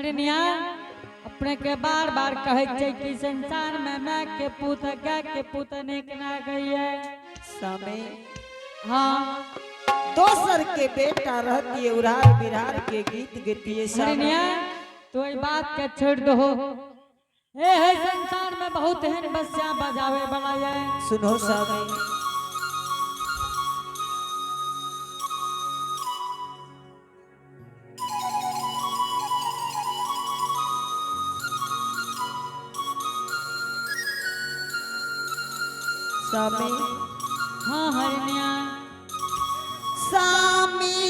हरिनिया अपने के बार बार कहै छै कि संसार में माय के पूत गाय के पूत नीक ना गइए। स्वामी। हाँ। दोसर के बेटा रहती उड़ार बिहार के गीत गीतिए स्वामी। हरिनिया तो ई बात के छोड़ दो। हे हे संसार में बहुत एहन बस्या बजावे वाला ये। सुनो स्वामी। स्वामी। हाँ हरिनिया। स्वामी।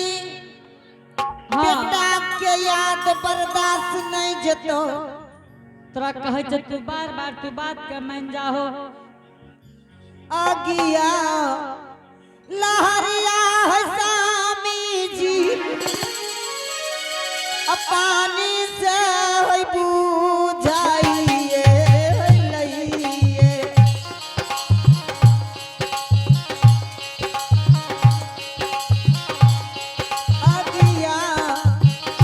हाँ। बेटा के याद बर्दाश्त नहीं जतो। तोरा कहै छै तू बार बार तू बात के मान जाहो। आगिया लहरिया है स्वामी जी, अब पानी से है बुझाइए लइए। आगिया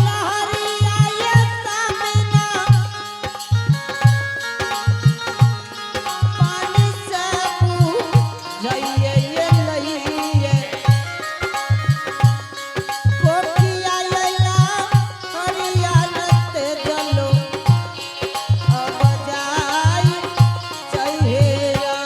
लहरिया ये सामना पानी से बुझाइए ये लइए। कोठिया लैला हरियाणत जलो अब जाई चहेरा।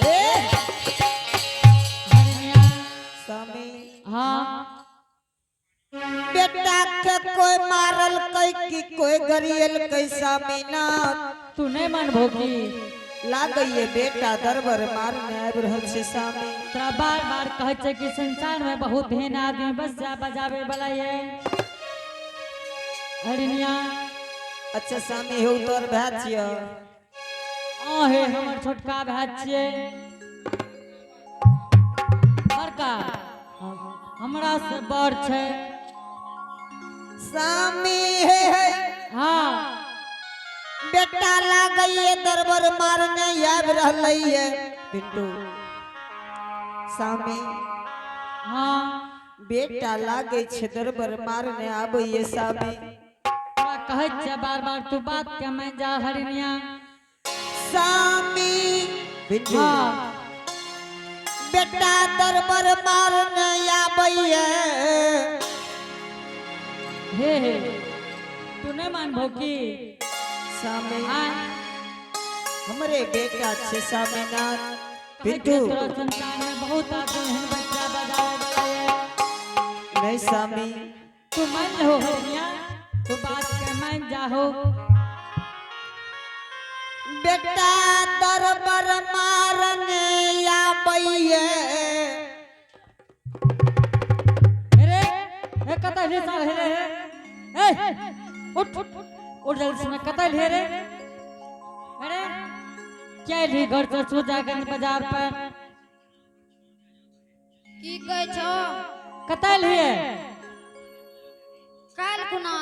ए हरिनिया। स्वामी। हाँ। बेटा के कोई मारल कै की कोई गरियल कै स्वामी ना। तू नहीं मानबो की? लागैये बेटा दरबर मारने आबि रहल छै स्वामी। तोरा बार बार कहै छै कि संसार में बहुत एहन आदमी बस्या बजावे वाला ये। हरिनिया। अच्छा स्वामी, हे तोर भाय छियौ? आ हे हमर छोटका भाय छियै। बड़का हमरा से बड़ छै। स्वामी हे हे। हाँ। बेटा लागैये दरबर मारने आबि रहलैये बिट्टू स्वामी। हाँ। बेटा लागै छै दरबर मारने आबैये स्वामी। तोरा कहै छियै बार बार तू बात के मान जा हरिनिया। स्वामी बिट्टू। हाँ। बेटा दरबर मारने आबैये। हे हे तू नहीं मानबो की? स्वामी। हाँ। हमरे बेटा छै स्वामीनाथ। कहै बिट्टू। छियै तोरा संसार में बहुत आदमी एहन बच्चा बजावे वाला ये। नहीं स्वामी। तू मान लो हरिनिया, तू बात के मान जाहो। बेटा दरबर मारने आबैये। अरे ए कतऽ हे साल हे रे? ए उठ उठ जल्दी से, कतऽ हे रे? अरे क्या ली घर से सुजागंज बाजार पर? की कहै छौ? कतऽ लिए? काल्हि खुना।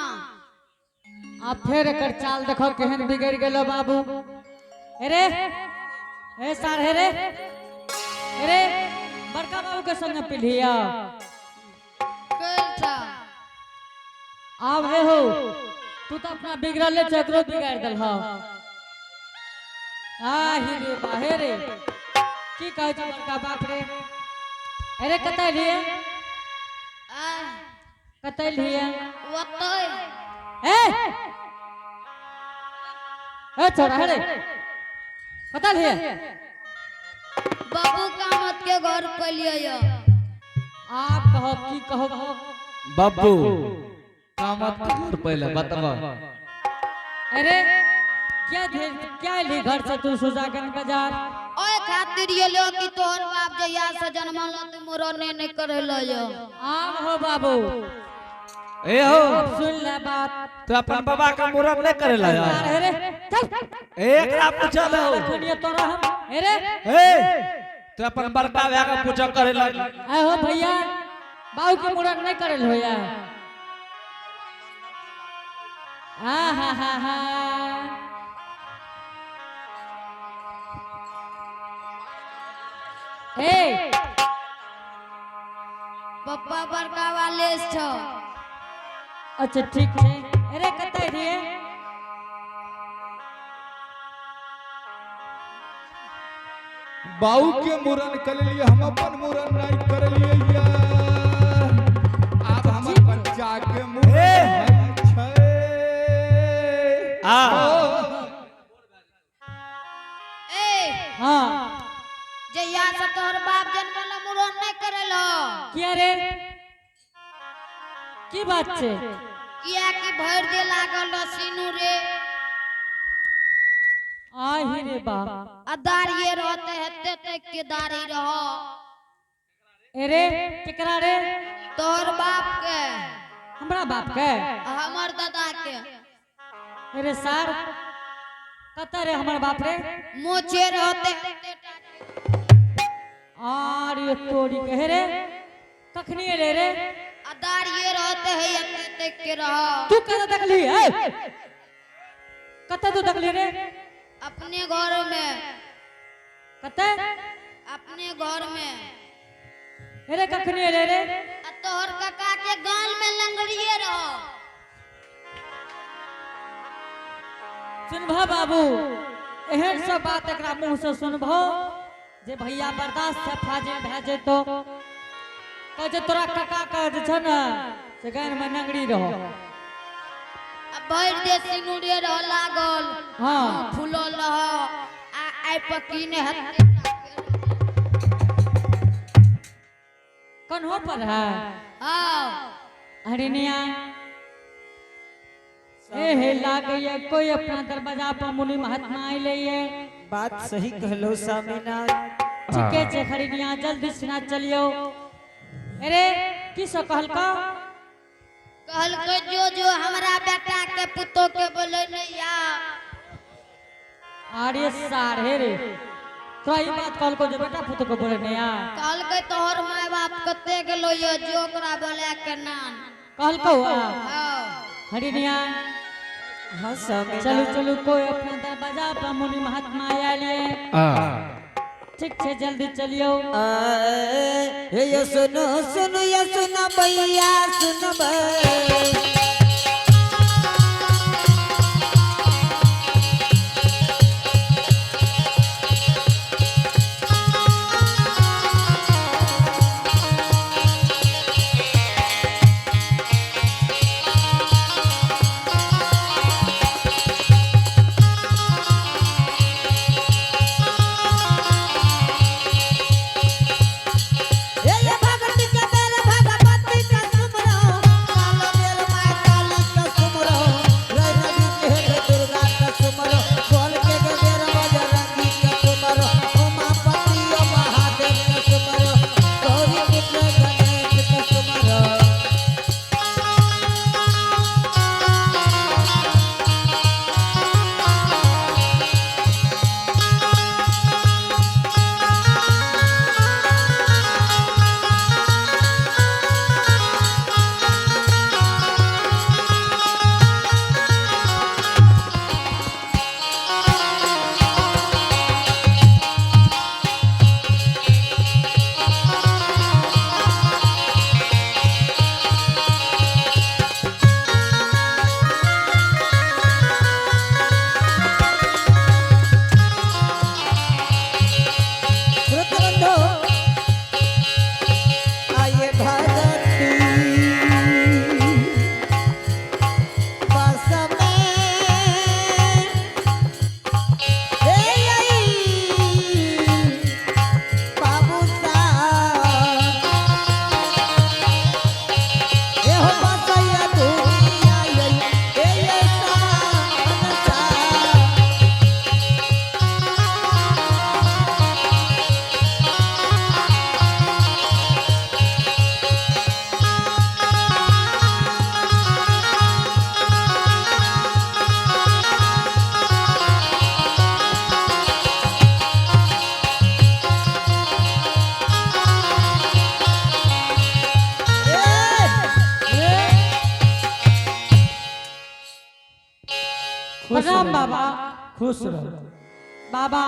आ फेर एकर चाल देखो केहन बिगड़ गेलो बाबू। अरे ए सार हे रे, अरे बड़का बाबू के संग पिलिया। काल्हि छा। आब हे हो तू तो अपना बिगड़ले चक्रो बिगाड़ दल। आ ही रे बाहे रे, की कहै छै बड़का बाप रे? अरे कतऽ लिए? आ। कतऽ लिए? ओतै। ए ए छोड़ा रे, कतऽ लिए? बाबू कामत के घर पर लिए। आप कहो की कहो? बब्बू कामत के घर पहले बतबा। अरे क्या थे क्या ली घर से तू सुजागंज बाजार? ओए खातिर ये लो कि तोहर बाप जहिया से जन्मल तू मुरने नहीं करेलो यो। आब हो बाबू। ए हो। अब सुन ले बात। तू अपन बाबा का मुरन नहीं करेला यार? अरे चल। एकरा पूछल हो। देखनिए तोरा हम। अरे। ए तू अपन बड़का भाई का पूजा करेला? आए हो भैया, बाबू के मुड़न नहीं करल होया? आ हा हा हा। ए पप्पा बड़का वाले छौ। अच्छा ठीक छै। अरे कतऽ रहिए? बाऊ के मुरन कर लिए, हम अपन मुरन नहीं कर लिए। आब हमर बच्चा के मुरन होइ छै। आ। ए हाँ। जहिया से तोहर बाप जन्मल मुड़न नहीं करेलो। किया रे, की बात छै? किया कि भरि दे लागल रह सीनू रे। आहि रे बाप। आ दाढ़िए रहते हेते तक के दाढ़ी रह। अरे केकरा रे? तोहर बाप के। हमरा बाप के? आ हमर दादा के। अरे सार, कतऽ रे हमर बाप रे? मोछे रहते हेते टा। आर ये तोरी कहे रे, कखनी एले रे? आ दाढ़िए रहते है एते तक के रह। तू कतऽ देखली है? कतऽ तू देखली रे? अपने घर में। कतऽ? अपने घर में। अरे कखनी एले रे? आ तोहर काका के गाल में लंगड़िए रह। सुनभो बाबू, एहन सब बात एकरा मुंह से सुनभो जे भैया बर्दाश्त से फाजिल भए जेतो। कह जे तोरा काका के जे छै ने से गान में नंगड़ी रहो। आ भरि दे सिनुरे रह लागल। हाँ। मुँह फूलल रह आ आइ पकी ने हेते टा के रह। कन्हो पर है? हाँ। हरिनिया, ए हे लागैया कोई अपना दरवाजा पर मुनि महात्मा अइले ये। बात सही कहलो स्वामीनाथ। ठीके छै हरिनिया, जल्दी सुना चलियो। अरे की सब कहलका? कहलकै जो जो हमरा बेटा के पुतो के बोले नहीं आ। अरे साढ़े रे, तोरा ई बात कहलको जे बेटा पुतो के बोले नहीं आ? कहलकै तोहर माय बाप कते गेलो ये, जो ओकरा बोले के नान। कहलको आ? हाँ। हरिनिया। हाँ स्वामीनाथ। चलू चलू, कोई अपना दरवाजा पर मुनि महात्मा आयल ये। आ। ठीक छै, जल्दी चलियो। हे ये सुनो सुनो ये सुनो भैया सुनो। हे ये भगत के बेर भगवती का सुमरो कालो बेर। प्रणाम रहो। बाबा। खुश रहो। बाबा,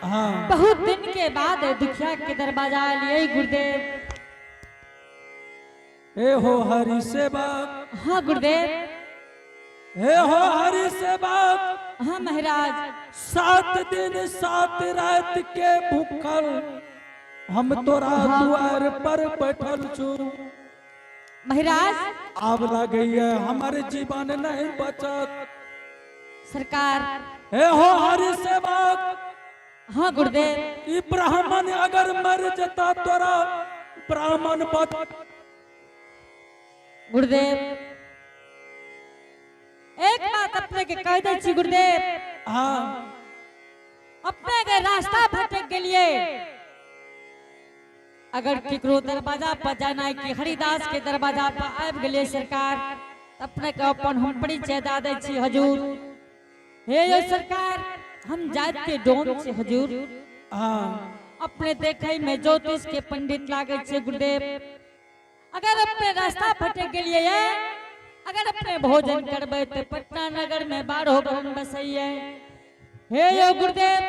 हाँ। बहुत दिन के बाद दुखिया के दरवाजा लिए गुरुदेव। हे हो हरि सेवक। हाँ गुरुदेव। हे हो हरि सेवक। हाँ महाराज। 7 दिन 7 रात के भूखल हम तोरा दुआर पर बैठल छु। महाराज। आब लगैया हमर जीवन नहीं बचत। सरकार। हे हो हरि सेवक। हाँ गुरुदेव। ई ब्राह्मण अगर मर जता, तोरा ब्राह्मण बच गुरुदेव, एक बात अपने के कह दै छी गुरुदेव। हाँ। अपने के रास्ता भटक गेलिए, अगर केकरो दरवाजा पर जाना है कि हरिदास के दरवाजा पर आबि गेलिए सरकार, त अपने के अपन हम परिचय दे दै छी हजूर। हे यो सरकार, हम जात के डोम छी हजूर। हाँ। अपने देखे में ज्योतिष के पंडित लागे छे गुरुदेव। अगर अपने रास्ता भटक गेलिए ये, अगर अपने भोजन करबै तो पटना नगर में 12 वर्ण बसैये। हे यो गुरुदेव।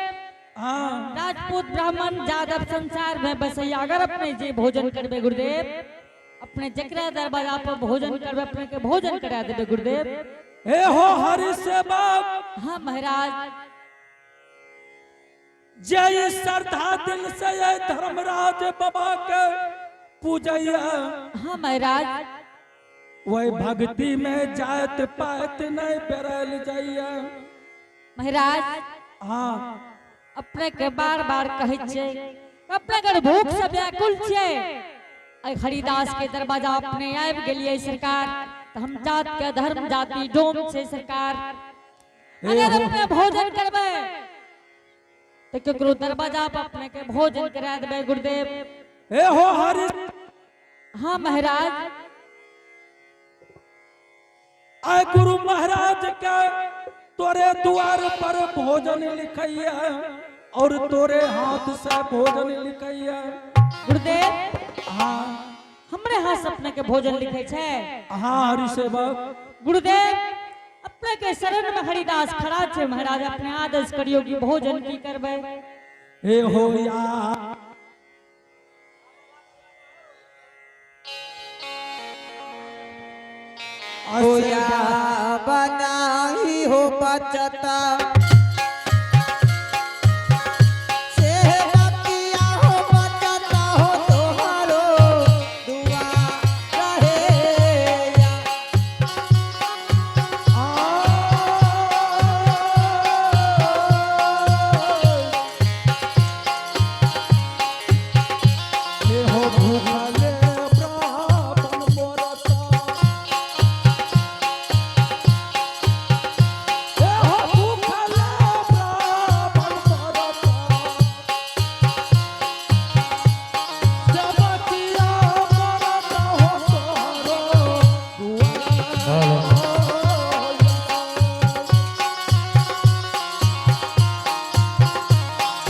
हाँ। राजपूत, ब्राह्मण, यादव संसार में बसैया। अगर अपने जे भोजन करबे गुरुदेव, अपने जकरा दरवाजा पर भोजन करबे, अपने के भोजन करा देबे गुरुदेव। हे हो हरि सेवक। हाँ महाराज। जय श्रद्धा दिल से ये धर्मराज बाबा के पूजैया, हाँ महाराज। वही भक्ति में जात पात नहीं बेरल जाइया। महाराज। हाँ। अपने के बार बार कहै छियै, अपने के भूख से व्याकुल छियै। अइ हरिदास के दरवाजा अपने आबि गेलियै सरकार, तऽ हम जात के धर्म जाति डोम छै सरकार। अगर अपने भोजन करबै तऽ केकरो दरवाजा पर अपने के भोजन करा देबै गुरुदेव। हे हो हरि हाँ महाराज। आय गुरु महाराज के तोरे द्वार पर भोजन लिखैया और तोरे हाथ से भोजन लिखैया। गुरुदेव। हाँ। हमरे हाथ से अपने के भोजन लिखै छै? हाँ हरि सेवक। गुरुदेव, अपने के शरण में हरिदास खड़ा छै महाराज। अपने आदेश करियो कि भोजन की करबै। हे हो या हो या बनाई हो बचता सेवकिया हो बचता हो तोहारो दुआ रहे या। हे हो भूखले ब्राह्मण मोरता, हे हो भूखले ब्राह्मण मोरता, सेवकिया मोरता हो तोहरो दुआर।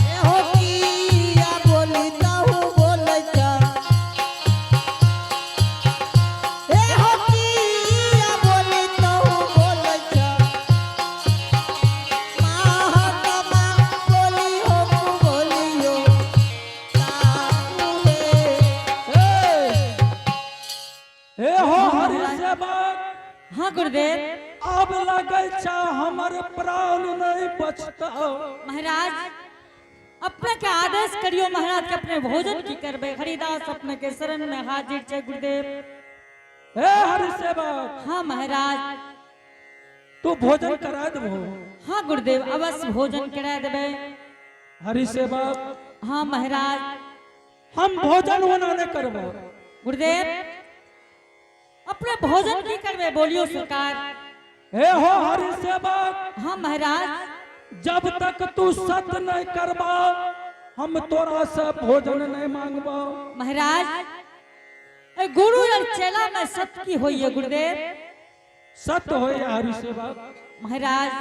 ए हो किया बोली ताहू बोलै छ, ए हो किया बोली ताहू बोलै छ, महात्मा बोली हो बोलियो ताहू हे। हे हो हरि सेवक। हाँ गुरुदेव। अब लगै छ हमर प्राण नहीं बचता। महाराज, अपने के आदेश करियो महाराज के अपने भोजन की करबै। हरिदास अपने के शरण में हाजिर छै गुरुदेव। हे हरि सेवक। हाँ महाराज। तू भोजन करा देबो? हाँ गुरुदेव, अवश्य भोजन करा देबै। हरि सेवक। हाँ महाराज। हम भोजन ओना नहीं करबो। गुरुदेव, अपने भोजन की करबै, बोलियो सरकार। हे हो हरि सेवक। हाँ महाराज। जब तक तू सत नहीं करबा, हम तोरा से भोजन नहीं मांगबो। महाराज, ए गुरु और चेला में सत की होई है गुरुदेव? सत हो हरि सेवक। महाराज,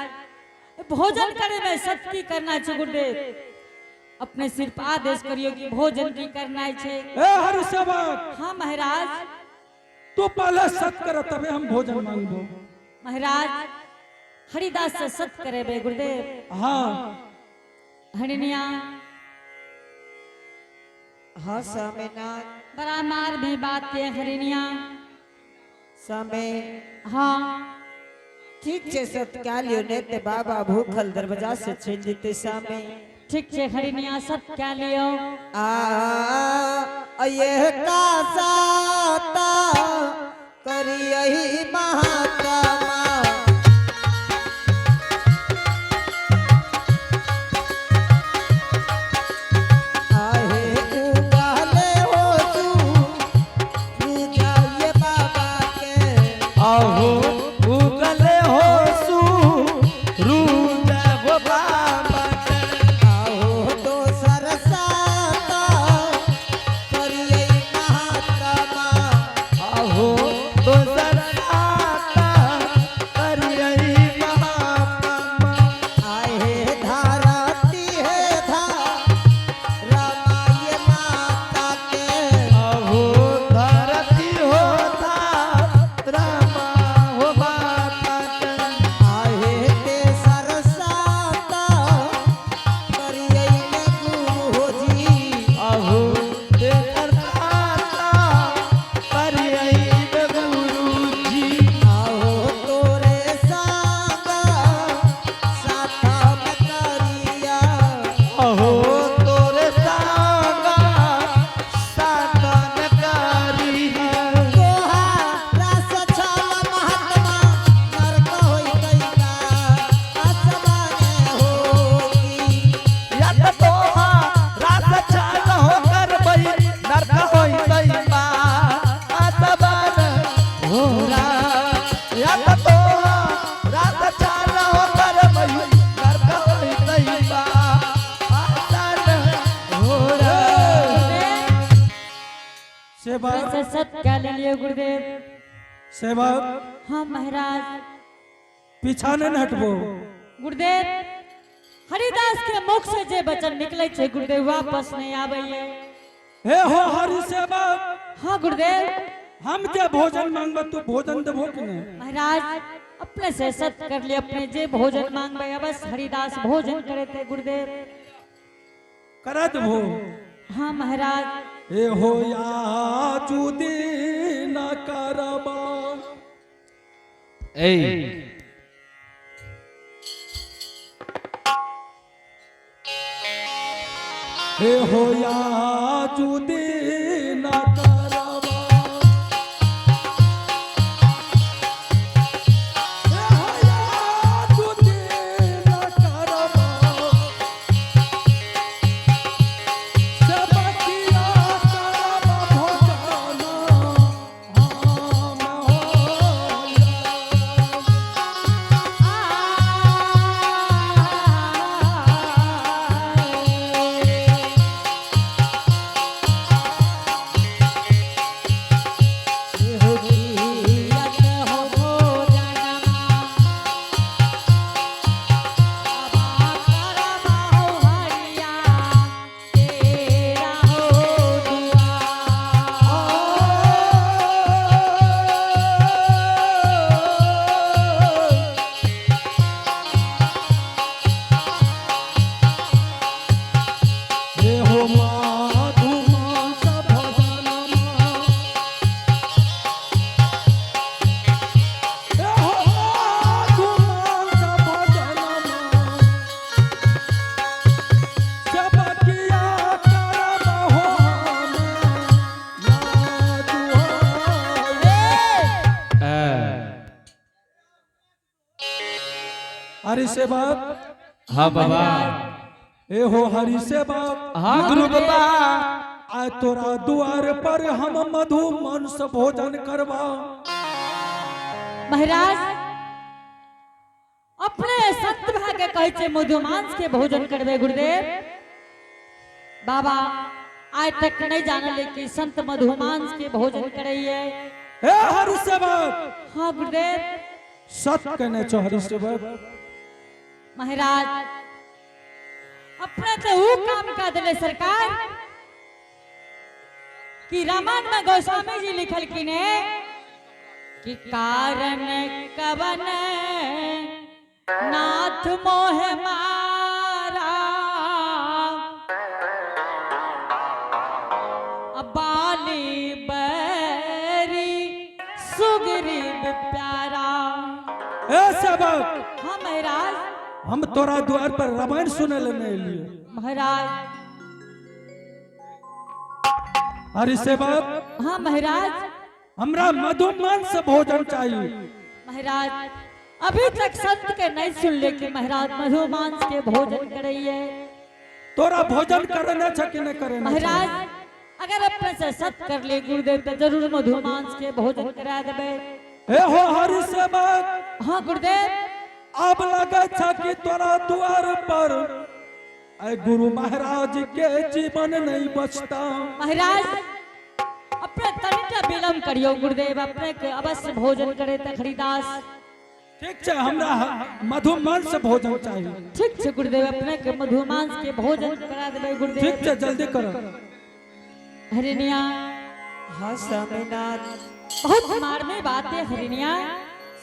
भोजन करे में सत की करना छै गुरुदेव? अपने सिर्फ आदेश करियो कि भोजन की करना छै। हे हरि सेवक। हाँ महाराज। तू पहले सत कर, तबे हम भोजन मांगबो। महाराज। हरिदास से सत करेबे गुरुदेव। हाँ। हरिनिया। हाँ स्वामीनाथ। बड़ा मार भी बात के हरिनिया। स्वामी। हाँ। ठीक छे सत्का लियो ने ते बाबा भूखल दरवाजा से चल जते स्वामी। ठीक छे हरिनिया सत क्या लियो। आ ये का साता करियही महात्मा। आहे उगाले हो तू पूजाए बाबा के। आहो उगले हो सू रूज हो बाबा के। आहो दोसर साता करियही महात्मा। आहो दोसर साता करियई महात्मा। आहे धाराती है धारा माये माता के। आहो धरती हो रामा हो बाबा के। आहे ते सरसाता करियई ने गुरु जी। आहो तेसर साता करियई गुरु जी। आहो तोरे सागा साथा में करिया। अहो तोरे सागा सातन करिया। तोहा रास छल महात्मा नरक होई कैला असमाने होगी। यत तोहा रास चाल हो करबई नरक होई तैबा असबन होरा। यत तोहा रास चाल हो करबई नरक होई तैबा आसन होरा। सेवक। से सत क्या ले लियो गुरुदेव। सेवक। हाँ महाराज। पीछा नहीं हटबो। गुरुदेव हरिदास के मुख से जे वचन निकले छे गुरुदेव वापस नहीं आवे। हे हो हरि सेवक। हाँ गुरुदेव। हम जे भोजन मांगबे तू भोजन देबो कि नहीं? महाराज अपने से सत कर लिए अपने जे भोजन मांगबे बस हरिदास भोजन करे थे गुरुदेव। करा देबो? हाँ महाराज। हे हो या चुदी न करबा। ए हे हो या चुदी न करबा। हे हो या चुदी न करबा। सबकिया करबा भोजन हम होया। हे हो माधुमास भजनमा। हे हो माधुमास भजनमा। सबकिया करब हो हम लाजु हो। हरि सेवक। हाँ बाबा। हे हो हरि सेवक। हाँ गुरु बाबा। आय तोरा द्वार पर हम मधु मांस भोजन करबा। महाराज अपने संत भागे कहै छै मधुमांस के भोजन करबे गुरुदेव। बाबा आइ तक नहीं जानले कि संत मधुमांस के भोजन करैये। हे हरि सेवक। हाँ गुरुदेव। सत कहने छो हरि सेवक। महाराज अपने तो ऊ काम का दिले सरकार कि रामायण में गोस्वामी जी लिखल कि ने कि कारण कवन हाथ मोहे मारा, बाली बैरी सुग्रीव प्यारा। ए सेवक। हाँ महाराज। हम तोरा द्वार पर रामायण सुने ले नहीं एलियो। महाराज। हरि सेवक। हाँ महाराज। हमरा मधुमांस भोजन चाहिए। महाराज, अभी तक संत के नहीं सुन ले कि महाराज मधुमांस के भोजन करइए। तोरा भोजन करने छ कि नहीं करने? महाराज, अगर अपने से सत कर ले गुरुदेव तो जरूर मधुमांस के भोजन करा देबे। हे हो हरि सेवक। हाँ गुरुदेव। अब लगे छ कि तोरा द्वार पर ऐ गुरु महाराज के जीवन नहीं बचता। महाराज, अपने तनिटा विलम्ब करियो गुरुदेव, अपने के अवश्य भोजन करे त हरिदास। ठीक छै, हमरा मधुमांस भोजन चाहिए। ठीक छै गुरुदेव, अपने के मधुमांस के भोजन करा देबे गुरुदेव। ठीक छै, जल्दी करो। हरिनिया। हाँ स्वामीनाथ। बहुत मारने बात है हरिनिया।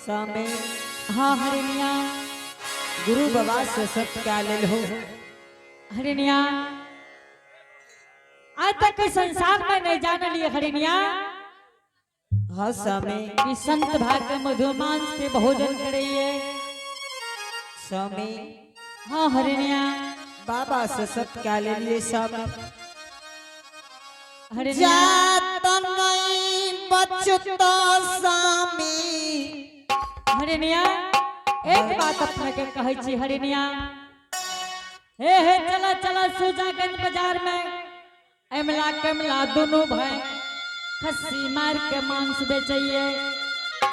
स्वामी। हाँ हरिनिया। गुरु बाबा से सत्य क्या लेल हो? हरिनिया, आज तक कोई संसार में नहीं जान लिए हरिनिया। हाँ स्वामी। कि संत भाग के मधुमांस के भोजन करिए। स्वामी। हाँ हरिनिया। बाबा से सत्य क्या ले लिए स्वामी? हरिनिया। जात नहीं बचता स्वामी। हरिनिया, एक बात अपने के कहै छी हरिनिया। हे हे, चला चला सुजागंज बाजार में एमला कमला दोनों भाई खस्सी मार के मांस बेचैये।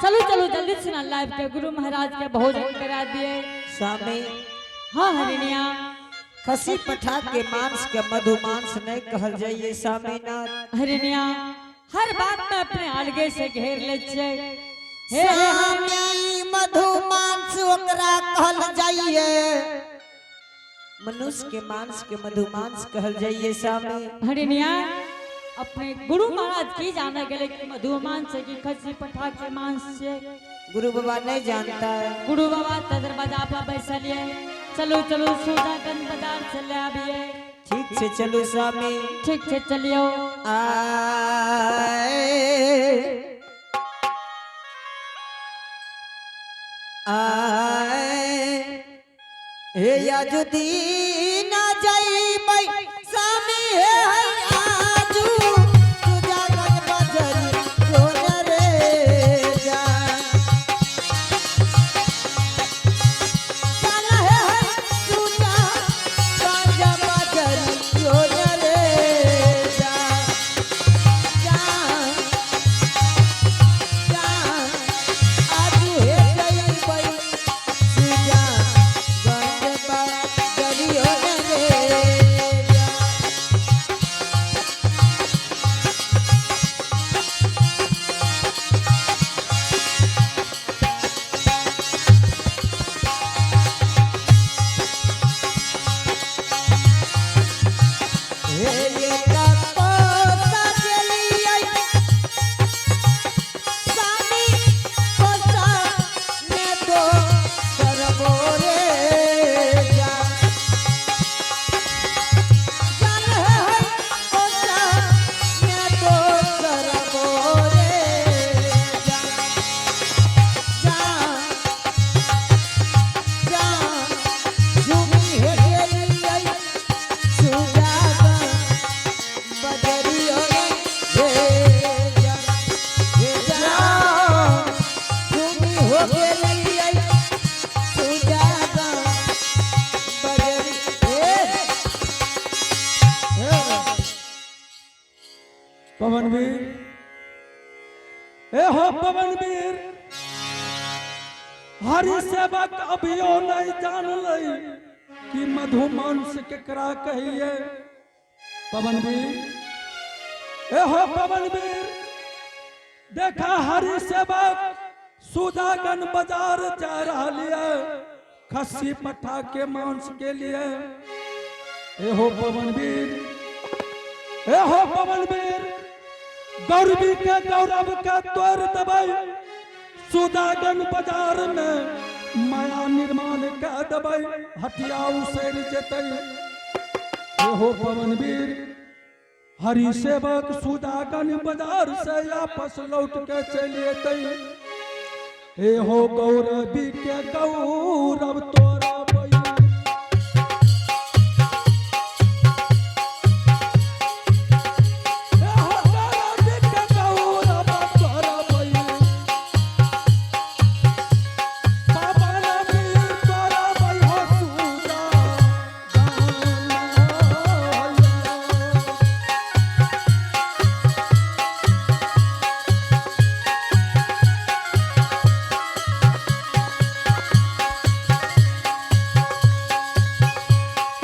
चलो चलो, जल्दी सुना लाइव के गुरु महाराज के भोजन करा दिए। स्वामी। हाँ हरिनिया। खसी पठा के मांस के मधुमांस नहीं कहल जाइए स्वामीनाथ। हरिनिया, हर बात में अपने अलगे से घेर ले छे। हे हे हरिनिया। स्वामी, मधुमांस ओकरा कहल जाइए, मनुष्य के मांस के मधुमांस कहल जाइए स्वामी। हरिनिया, अपने गुरु महाराज की जाने गए कि मधुमांस है कि खसी पठा के मांस से? गुरु बाबा नहीं जानता है। गुरु बाबा त दरवाजा पर बैसलिए। चलो चलो, सुजागंज बाजार से ले आबिए। ठीक से चलो स्वामी। ठीक से चलियो। आए आए हे याजुदीन जाइबै स्वामी, हे आजू सुजागंज बजरी जोन रे जा चल हे सुजागंज बजरी जोन रे जा जा जा आजू हे जइबै सुजागंज बजरियो रे जा। हे ये कोसा गेलियै स्वामी, कोसा ने दो सरबोरे जा चल हे कोसा ने दो सरबोरे जा जा जा झूमी हे गेलियै सुजागा बदरियो रे जा हे जा झूमी हो गेलियै सुजागा बदरी हे। पवनवीर, ए हो पवनवीर, हरि सेवक अभियो नहीं जान लई कि मधुमांस केकरा कहिए। पवनवीर, ए हो पवनवीर, देखा हरि सेवक सुजागन बाजार जा रहा है खस्सी पठा के मांस के लिए। ए हो पवनवीर, ए हो पवनवीर, गौरवी के गौरव के तोड़ दबाई सुदागन बाजार में माया निर्माण के। देबै, हटिया उसरि जेतै। हे हो पवनवीर, हरि सेवक सुजागंज बाजार से आपस लौट के चलि एतै। हे हो गौरवी के गौरव तोरा बई। हे हो गौरवी के गौरव तोरा बई। बाबा नबीर तोरा बई हो सुजा गाना।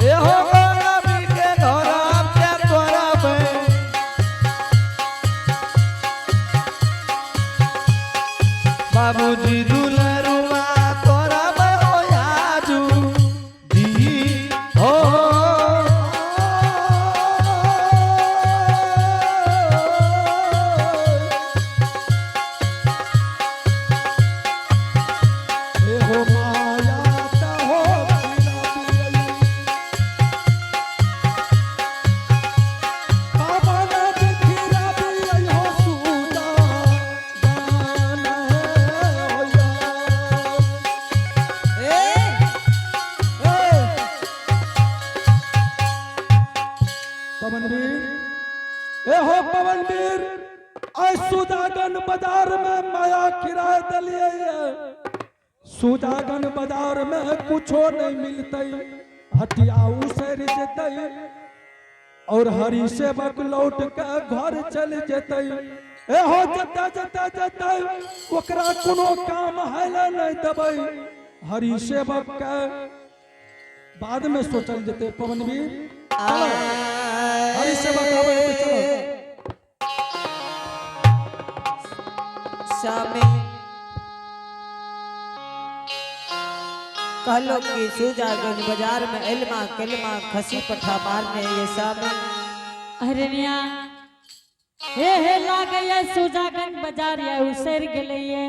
एहो गौरवी के गौरव के तोरा बे। बाबूजी दुलरुआ तोरा बे हो आजू दी हो। हे हो माया त हो पीरा पिरई। बाबा नाथ खीरा पिरई हो सुदा गाना होया। ए ए पवनवीर, ए हो पवनवीर, आइ सुदागन बाजार में माया किराए दलिए। सुदागन बाजार में कुछो नहीं मिलतै, हटिया उसरि जेतै और हरि सेवक लौट के घर चल जेतै। ए हो जतै जतै जतै ओकरा कोनो काम हैले नहीं देबै। हरि सेवक के बाद में सोचल जेतै। पवनवीर चलो, हरि सेवक आबै है तऽ चलो। स्वामी कहलो कि सुजागंज बाजार में एलमा कलमा खसी पठा मारने ये स्वामी। हरनिया, हे हे लागैया सुजागंज बाजार या उसर गेलैये।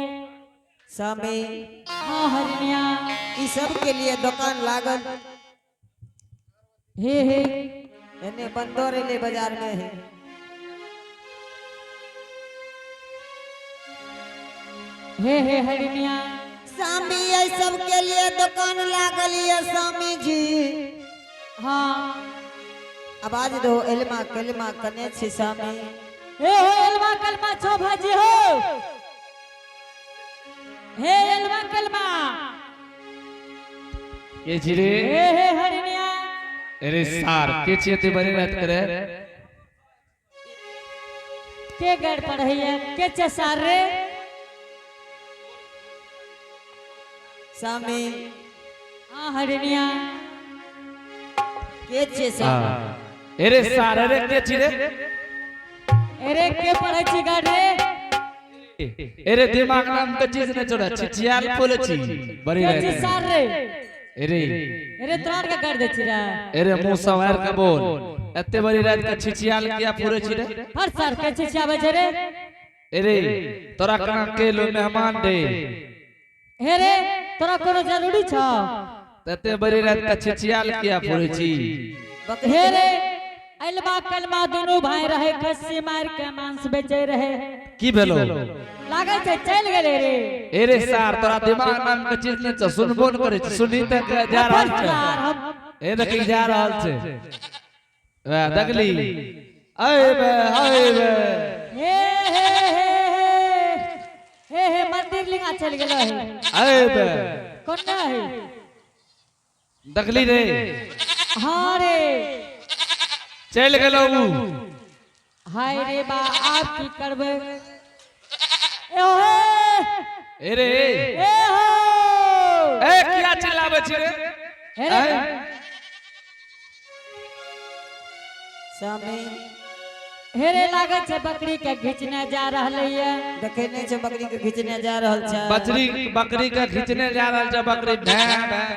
स्वामी। हाँ हरनिया। ई सब के लिए दुकान लागल। हे हे। एने बंदर एले बाजार में है। हे हे हरनिया। स्वामी, ये सब के लिए दुकान लागल ये स्वामी जी। हाँ। आवाज दो, एलमा कलमा कने छी स्वामी? हे हो एलमा कलमा छो भाजी हो। हे एलमा कलमा। के छी रे? हे हे हरनिया। अरे सार, के छी एते बड़ी रात करे? के गड़ पढ़ैया के छे सार रे? स्वामी। हाँ हरनिया। के छे स्वामी? हाँ। अरे सार, अरे के छी रे? अरे के पढ़ै छी गड़ रे? अरे दिमाग नाम के चीज नहीं छोड़ा, छिछियाल बोले छी बड़ी के रात छी में। सार रे? अरे। अरे तोरा के गड़ दे छी रे। अरे मुंह संवार के बोल, एते बड़ी रात के छिछियाल किया पूरे छी रे? हर सार के छिछियाबै छै रे? अरे तोरा कना के लो मेहमान रे? हे रे, तोरा कोनो जरूरी छ? एते बड़ी रात के छिछियाल किया पूरे छी? बकरी हे रे, एलमा कलमा दुनू भाई रहे, खस्सी मार के मांस बेचे रहे। की भेलो? लागै छै चलि गेलै रे। अरे सार, तोरा दिमाग नाम के चीज नहीं छ, सुनबो न करे छी, सुनी तक जा रहल छै। सार हम ए देखी जा रहल छै, वएह देखली, आए बे आए बे। हे हे हे हे हे हे, मंदिर लिंगा चलि गेलै हे। आए बे। कोना है? देखली रे? हाँ रे। चलि गेलौ उ। हाय रे बा, आब की करबै? ए हे। अरे। ए हो। ए किया चिल्लाबै छी रे? हे रे। स्वामी। हे रे, लागै छै बकरी के घिचने जा रहलै ये। देखे नहीं छे, बकरी के खींचने जा रहल छै। बकरी बकरी के खींचने जा रहल छै, बकरी भैं भैं।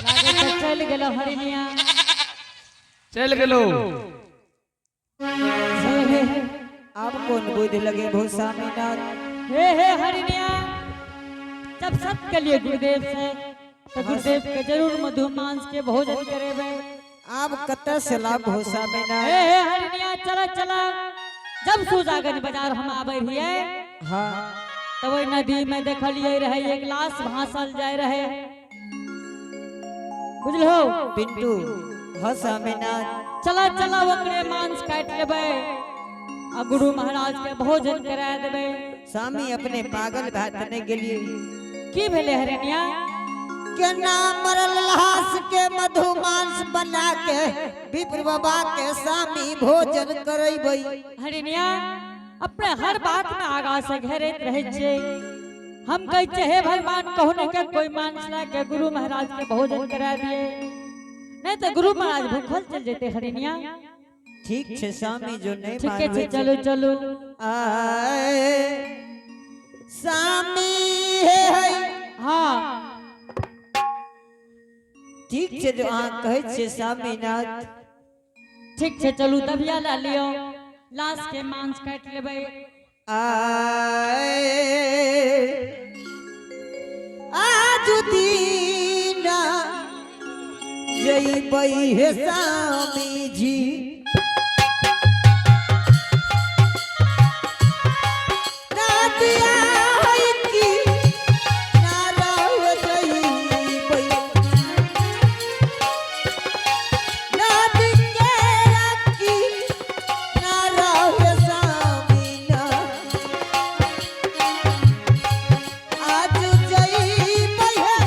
लागै छै चलि गेलो हरिनिया। चलि गेलौ। हे हे हे। आब कोन बुद्धि लगे भो स्वामीनाथ? हे हे हरिनिया। जब सत के लिए गुरुदेव से तो गुरुदेव के जरूर मधु मांस के भोजन करेबे। आब कतऽ से लाभ हो स्वामीनाथ? ए हे हरनिया, चला चला। जब सुजागंज बाजार हम आबै रहियै, तब ओहि नदी में देखलियै रहे, एक लाश भासल जाय रहे, बुझलो? पिंटू, हाँ स्वामीनाथ। चला चला, ओकरे मांस काटि लेबै आ गुरु महाराज के भोजन करा देबै। स्वामी, अपने पागल भए तऽ नहि गेलियै? की भेलै हरनिया? केना मरल लाश के मधु मांस बना के विप्र बाबा के स्वामी भोजन करेबै? हरिनिया, अपने हर बात में आगा से घेरैत रहै छियै। हम कहै छियै, हे भगवान, कहू के कोई मांस ला के गुरु महाराज के भोजन करा दिए, नहीं तो गुरु महाराज भूखल चल जेते हरिनिया। ठीक छै स्वामी, जो नहीं ठीके छै। मानबै। चलू चलू। आए स्वामी, हे है। ठीक छै, जो अहाँ कहै छियै स्वामीनाथ। ठीक छै, चलू, दबिया ला लियो, लाश के मांस काटि लेबै। आए आज दीना जइबै हे स्वामी जी, नदिया है की नारव जइबै, नदी के की नारव स्वामी ना। आज जइबै हे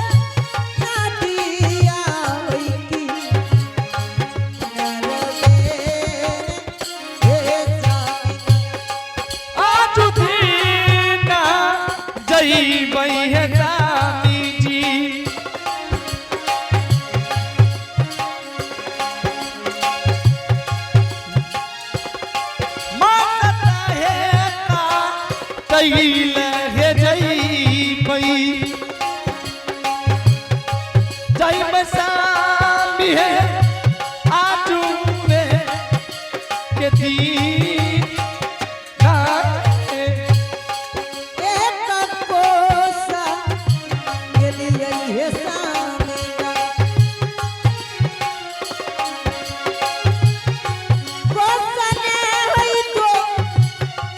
नदिया है की नारवे हे स्वामी। आज दीना जइबै हे स्वामी जी। माता हे ता तैल हे जइबै, जइबै स्वामी हे आजू में के दीन ना। एक कोसा गेलियै हे स्वामी, कोसने होइ तो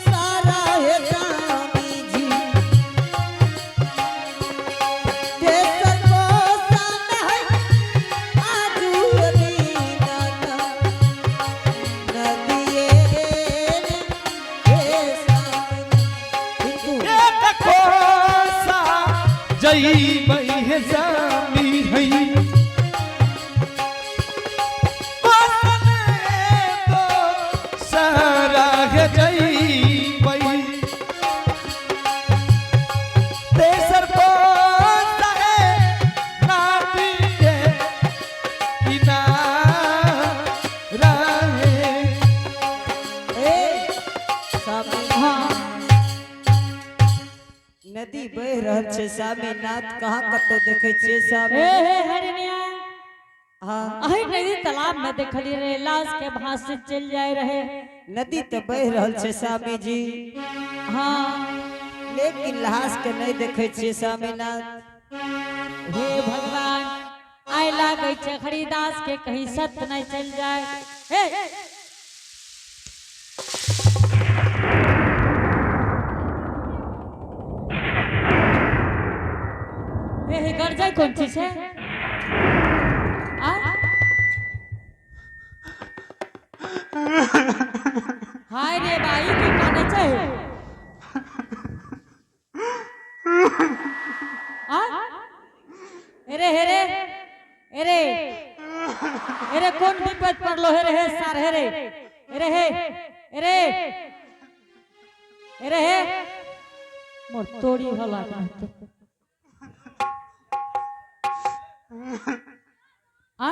सारा हे स्वामी जी, तेसर कोसा में है आजू दीना नदिये हे स्वामी। पिंटू। एक कोसा जइबै हे स्वामी है, कोसने तो सारा हे जइबै, तेसर कोसा है नाती के किनारा है। ए स्वामी। नदी बहि रहल छै स्वामीनाथ, कहाँ कतौ देखै छियै स्वामी? हे हे हरिनिया। अही नदी तालाब में देखलियै रे, लाश के भास से चल जाय रहे। नदी तऽ बहि रहल छै स्वामी जी। लेकिन लाश के नहि देखै छियै स्वामीनाथ। हे भगवान, आइ लागै छै हरिदास के कहीं सत्य नहीं चल जाए। हे हे हे, गरजै कोन चीज छै आ? हाय रे बाई, की काने छै आ? अरे हे रे, अरे अरे, कोन विपद पड़लो? हे रे हे सार, हे रे, अरे हे, अरे अरे हे, मोर तोड़ी होला कहते आ।